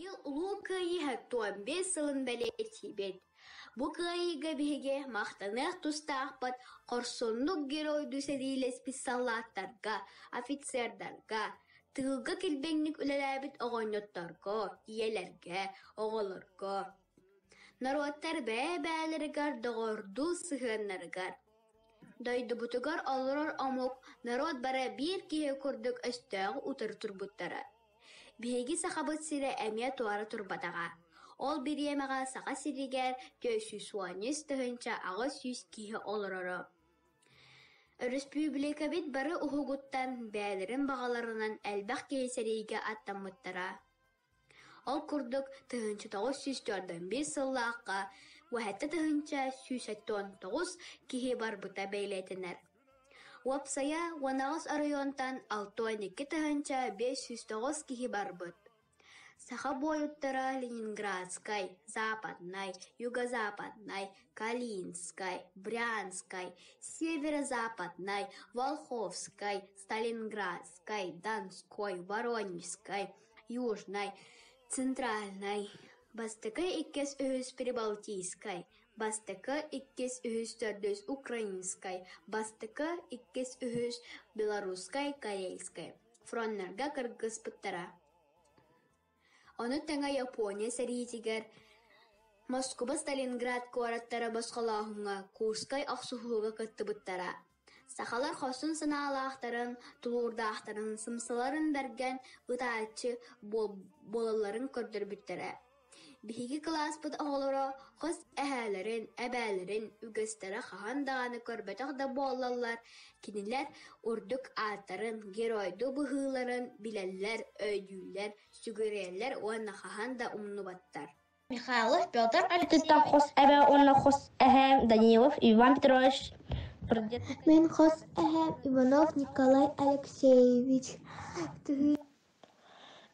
Быйыл Улуу Кыайыы 75 сылын бэлиэтиибит. Бу кыайыыга биһиги махтаныах тустаахпыт хорсуннук геройдуу сэриилэспит саллааттарга, офицердарга, тыылга килбэҥник үлэлээбит оҕонньотторго, ийэлэргэ, оҕолорго. Норуоттар бэйэ-бэйэлэригэр доҕордуу сыһыаннарыгар, дойдубутугар олорор омук, норуот бары биир киһи курдук өстөөҕү утары турбуттара. Биһиги Сахабыт сирэ эмиэ туора турбатаҕа. Ол бириэмэҕэ Саха сиригэр 413 800 киһи олороро. Өрөспүүбүлүкэбит бары уһугуттан бэйэлэрин баҕаларынан элбэх киһи сэриигэ аттаммыттара. Ол курдук 1941 сыллаахха 7 179 киһи барбыта бэлиэтэнэр. Уопсайа 18 оройуонтан 62 509 киһи барбыт. Саха буойуттара Ленинградскай, Западнай, Юго-Западнай, Калининскай, Брянскай, Северо-Западнай, Волховскай, Сталинградскай, Донской, Воронежскай, Южнай, Центральнай, Бастакы иккис үһүс Прибалтийскай, Бастакы иккис үһүс төрдүс Украинскай, Бастакы иккис үһүс Белорусскай, Карельскай фроннарга кыргыспыттара. Ону тэҥэ Япония сэриитигэр Москуба Сталинград куораттара босхолооһуҥҥа Курскай охсуһууга кыттыбыттара. Сахалар хорсун санаалаахтарын, тулуурдаахтарын, сымсаларын бэргэн ытааччы буолалларын көрдөрбүттэрэ. Биһиги кылааспыт оҕолоро хос эһээлэрин, эбээлэрин үгэстэрэ хаһан даҕаны көрбөтөх да буоллаллар, кинилэр үрдүк ааттарын, геройдуу быһыыларын билэллэр, өйдүүллэр, сүгүрүйэллэр уонна хаһан да умнубаттар. Михайлов Петр Алексеевич хос эбээ уонна хос эһээм Данилов Иван Петрович Мин хос эһээм Иванов Николай Алексеевич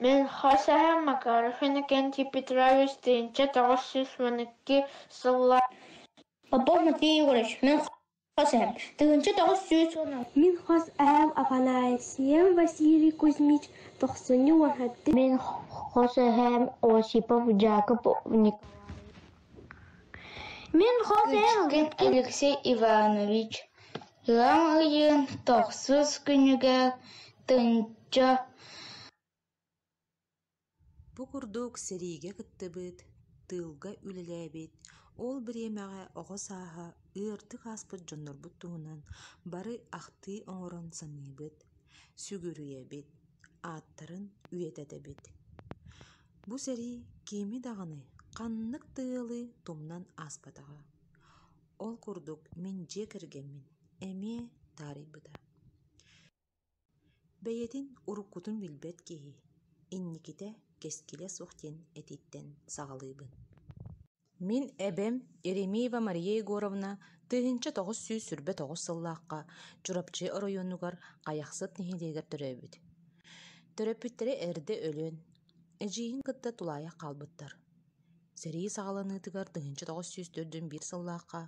Мин хос эһэм Макаров Иннокентий Петрович 1912 сылла Попов Матвей Егорович мин хос эһэм 1900 Мин хос эһээм Афанасьев Василий Кузьмич 97 Мин хос эһээм Осипов Дьаакып Николаевич Мин хос эһээм Кычкин Алексей Иванович ыам ыйын тохсус күнүгэр тынча Бу курдук сэриигэ кыттыбыт, тыылга үлэлээбит, ол бириэмэҕэ оҕо сааһа ыардык ааспыт дьоннорбут туһунан бары ахтыы оҥорон саныыбыт, сүгүрүйэбит, ааттарын үйэтэтэбит. Бу сэрии кими даҕаны ханнык да ыалы тумнан ааспатаҕа. Ол курдук мин дьиэ кэргэммин эмиэ таарыйбыта. Бэйэтин уруккутун билбэт киһи инникитэ кэскилэ суох диэн этииттэн саҕалыыбын. Мин эбэм Еремеева Мария Егоровна 1929 сыллаахха Чурапчы оройуонугар Хайахсыт нэһилиэгэр төрөөбүт. Төрөппүттэрэ эрдэ өлөн, эдьиийин кытта тулаайах хаалбыттар. Сэрии саҕаланыытыгар 1941 сыллаахха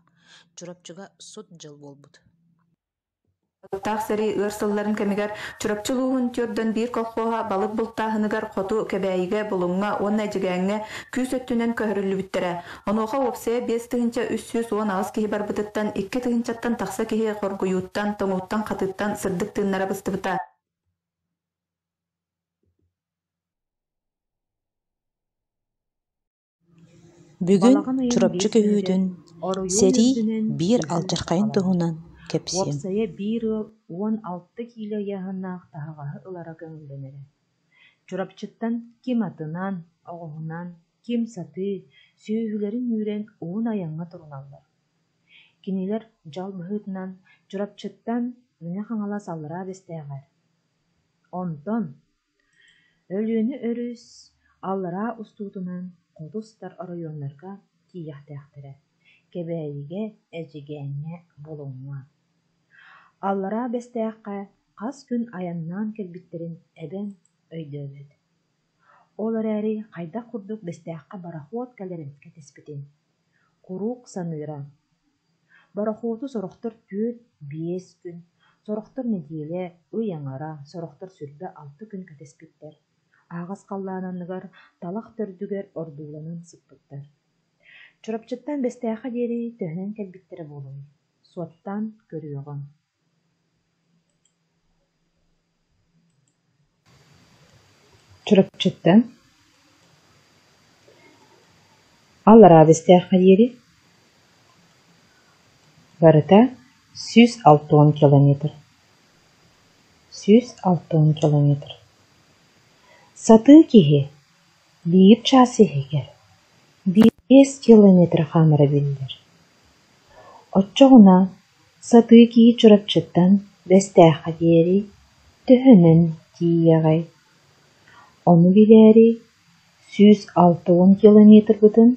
Чурапчыга сут дьыл буолбут. Уоттаах сэрии ыар сылларын кэмигэр Чурапчы улууһун түөрдэн биир колхоһа балык бултааһыныгар Хоту Кэбээйигэ, Булуҥҥа уонна Эдьигээҥҥэ күүс өттүнэн көһөрүллүбүттэрэ. Онуоха уопсайа 5318 киһи барбытыттан 2 тыһыынчаттан тахса киһи хоргуйууттан, тоҥууттан-хатыыттан сырдык тыыннара быстыбыта. Бүгүн Балаҕан ыйын Чурапчы биир күнүгэр көһүүтүн, оройуон сэрии үрдүнэн биир көһүү алдьархайын саҕаланар. туһунан кэпсиэм. Уопсайа биир ыал 16 киилэ ыйааһыннаах таһаҕаһы ылара көҥүллэнэрэ. Чурапчыттан ким атынан, оҕуһунан, ким сатыы, сүөһүлэрин үүрэн уһун айаҥҥа туруналлар. Кинилэр дьал быһыытынан Чурапчыттан Мэҥэ Хаҥалас Аллараа Бэстээҕэр, онтон Өлүөнэ өрүс аллараа устуутунан хоту сытар оройуоннарга тиийиэхтээхтэрэ: Кэбээйигэ, Эдьигээҥҥэ, Булуҥҥа. Аллараа Бэстээххэ хас күн айаннаан кэлбиттэрин эбэм өйдөөбөт. Ол эрээри хайдах курдук Бэстээххэ борохуот кэлэрин кэтэспитин куруук саныыра. Борохуоту сорохтор 4-5 күн, сорохтор нэдиэлэ, ый аҥара, сорохтор 26 күн кэтэспиттэр. Аһаҕас халлаан анныгар талах төрдүгэр ордууланан сыппыттар. Чурапчыттан Бэстээххэ диэри төһөнөн кэлбиттэрэ буолуой, суоттаан көрүөҕүҥ. Чурапчыттан Аллараа Бэстээххэ диэри барыта 160 километр 160 километр Сатыы киһи биир чаас иһигэр 5 километр хаамара биллэр. Оччоҕуна сатыы киһи Чурапчыттан Бэстээххэ диэри төһөнөн тиийиэҕэй? Ону билээри 160 километрбытын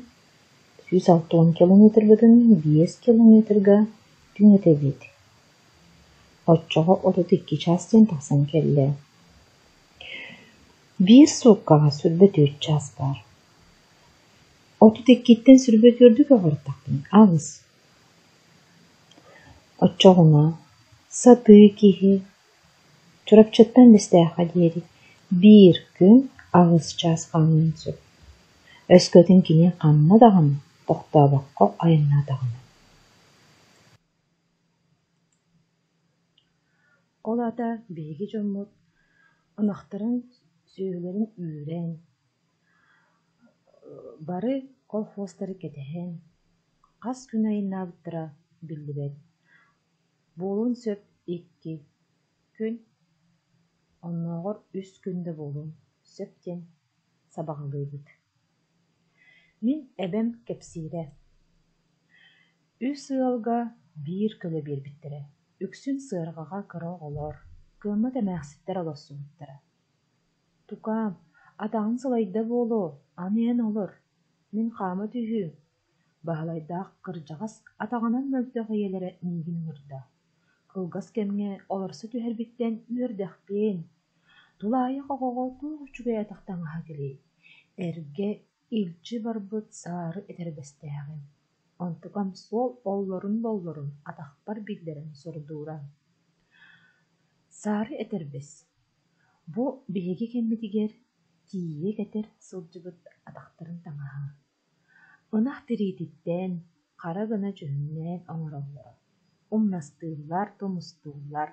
160 километрбытын 5 километрга түҥэтэбит. Оччоҕо 32 чаас диэн тахсан кэллэ. Биир сууккаҕа 24 чаас баар. 32-ттэн 24 көҕүртэхпин аҕыс. Оччоҕуна сатыы киһи Чурапчыттан Бэстээххэ диэри биир күн аҕыс чаас хаамыан сөп. Өскөтүн кини ханна даҕаны тохтообокко айаннаатаҕына. Ол аата биһиги дьоммут ынахтарын, сүөһүлэрин үүрэн, бары колхуостары кэтэһэн, хас күн айаннаабыттара биллибэт. Буолуон сөп икки күн, оннооҕор үс күн да буолуон сөп диэн сабаҕалыыбыт. Мин эбэм кэпсиирэ: Үс ыалга биир көлө биэрбиттэрэ, үксүн сыарҕаҕа кыра оҕолор, кыаммат эмээхситтэр олорсубуттара. Тукаам, атаҕыҥ сылайда буолуо, аны эн олор, мин хаама түһүүм, Баһылайдаах кырдьаҕас атаҕынан мөлтөх ийэлэрэ миигин ыҥырда. Кылгас кэмҥэ олорсо түһэрбиттэн үөрдэхпиэн, тулаайах оҕоҕо туох үчүгэй атах таҥаһа кэлиэй, эргэ илдьи барбыт саары этэрбэстээҕим, онтукам суол оллорун-боллорун атахпар биллэрэн сордуура. Саары этэрбэс, бу биһиги кэммитигэр тиийэ кэтэр сылдьыбыт атахтарын таҥаһа. Ынах тириититтэн хара гына дьүһүннээн оҥороллоро, умнастыыллар, тумустууллар,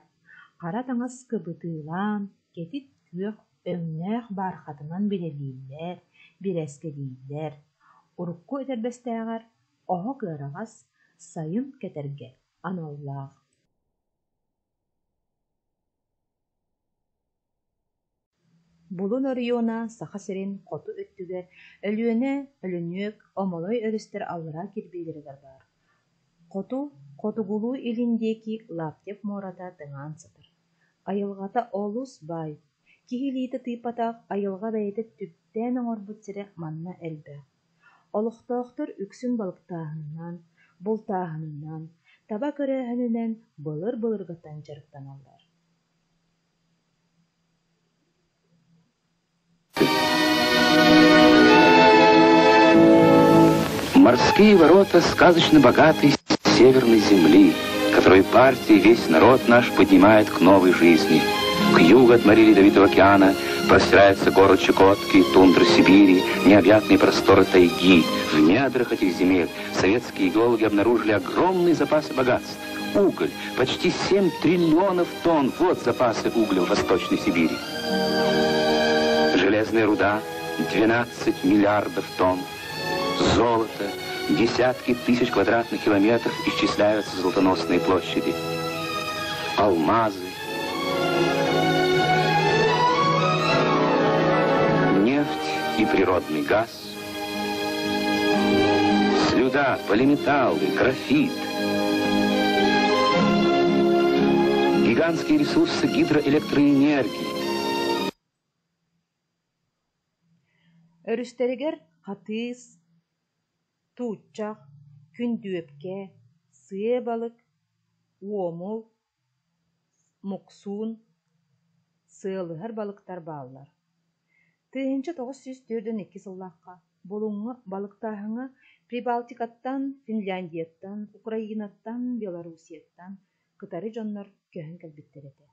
хара таҥас кыбытыылаан, кэтит күөх өҥнөөх баархатынан билэлииллэр, бирэскэлииллэр, урукку этэрбэстээҕэр оһох ыараҕас, сайын кэтэргэ аналлаах. Булун оройуона Саха сирин хоту өттүгэр Өлүөнэ, Өлүнүөк, Омолой өрүстэр аллараа кирбиилэригэр баар. Хоту, хотугулуу-илин диэки Лаптев муората тыҥаан сытар. Айылҕата олус баай, киһи илиитэ тыыппатах айылҕа бэйэтэ түптээн оҥорбут сирэ манна элбэх. Олохтоохтор үксүн балыктааһынынан, бултааһынынан, таба көрөөһүнүнэн былыр-былыргыттан дьарыктаналлар. Морские ворота сказочно богатой северной земли, которую партия и весь народ наш поднимает к новой жизни. К югу от морей Ледовитого океана простирается город Чукотки, тундры Сибири, необъятные просторы тайги. В недрах этих земель советские геологи обнаружили огромные запасы богатств. Уголь, почти 7 триллионов тонн, вот запасы угля в Восточной Сибири. Железная руда, 12 миллиардов тонн. Золото, десятки тысяч квадратных километров исчисляются золотоносные площади. Алмазы, нефть и природный газ, слюда, полиметаллы, графит, гигантские ресурсы гидроэлектроэнергии. Өрүстэригэр хатыыс, тууччах, күндүөпкэ, сыа балык, уомул, муксуун, сыалыһар балыктар бааллар. 1942 сыллаахха Булуҥҥа балыктааһыҥҥа Прибалтикаттан, Финляндияттан, Украинаттан, Белоруссияттан кытары дьоннор көһөн кэлбиттэр этэ.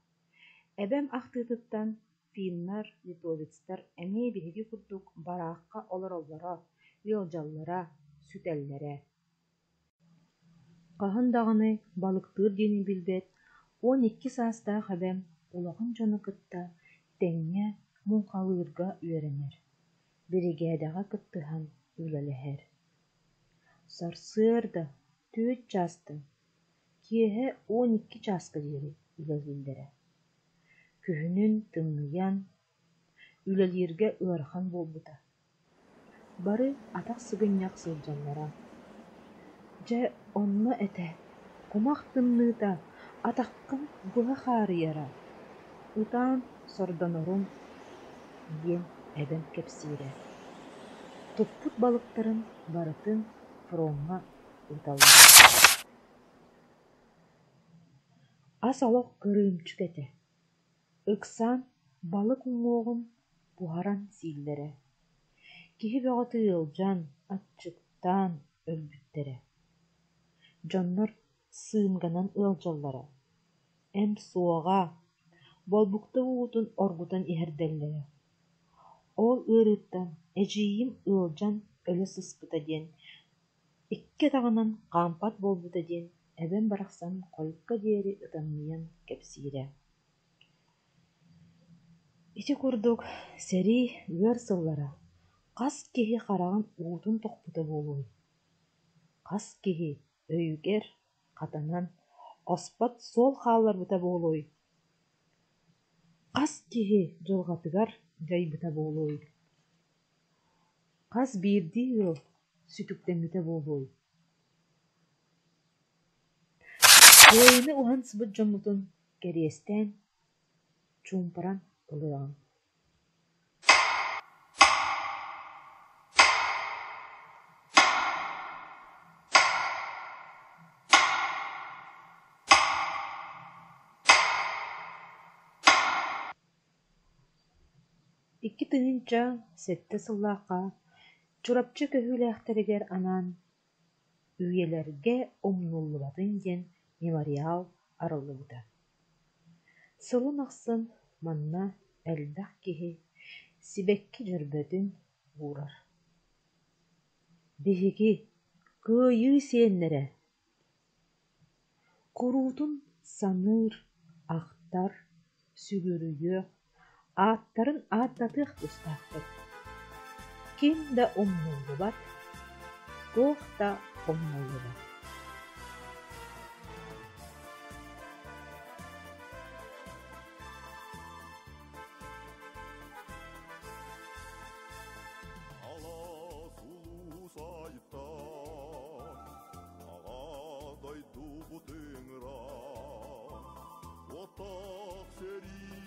Эбэм ахтыытыттан Финнар, литовецтар эмиэ биһиги курдук бараахха олороллоро, ыалдьаллара, сүтэллэрэ. Хаһан даҕаны балыктыыр диэни билбэт 12 саастаах эбэм улахан дьону кытта тэҥҥэ муҥхалыырга үөрэнэр, биригээдэҕэ кыттыһан үлэлэһэр. Сарсыарда 4 чаастан киэһэ 12 чааска диэри үлэлииллэрэ. Күһүнүн тымныйан, үлэлииргэ ыарахан буолбута. Бары атах сыгынньах сылдьаллара. Дьэ онно этэ, кумах тымныыта атаххын быһа хаарыйара, ытаан сордонорум диэн эбэм кэпсиирэ. Туппут балыктарын барытын фроҥҥа ыыталлара. Ас олох кырыымчык этэ. Ыксаан балык уҥуоҕун буһаран сииллэрэ. Киһи бөҕөтө ыалдьан, аччыктаан өлбүттэрэ. Дьоннор сыынганан ыалдьаллара. Эмп суоҕа, болбукта уутун оргутан иһэрдэллэрэ. Ол ыарыыттан эдьиийим ыалдьан өлө сыспыта диэн, икки атаҕынан хаампат буолбута диэн эбэм барахсан хойукка диэри ытамньыйан кэпсиирэ. Ити курдук сэрии ыар сыллара хас киһи хараҕын уутун тохпута буолуой? Хас киһи өйүгэр хатанан оспот суол хаалларбыта буолуой? Хас киһи дьылҕатыгар дьайбыта буолуой? Хас биирдии ыал сүтүктэммитэ буолуой? Кыайыыны уһансыбыт дьоммутун кэриэстээн, чуумпуран ылыаҕыҥ. 2007 сыллаахха Чурапчы көһүүлээхтэригэр анаан «Үйэлэргэ умнуллубатын» диэн мемориал арыллыбыта. Сылын ахсын манна элбэх киһи сибэкки дьөрбөтүн уурар. Биһиги Кыайыы сиэннэрэ Куруутун саныыр, ахтар, сүгүрүйүөх, ааттарын ааттатыах тустаахпыт. Ким да умнуллубат, туох да умнуллубат. Алаас улуус айыттан, Аҕа дойдубут ыҥыран, Уоттаах сэрии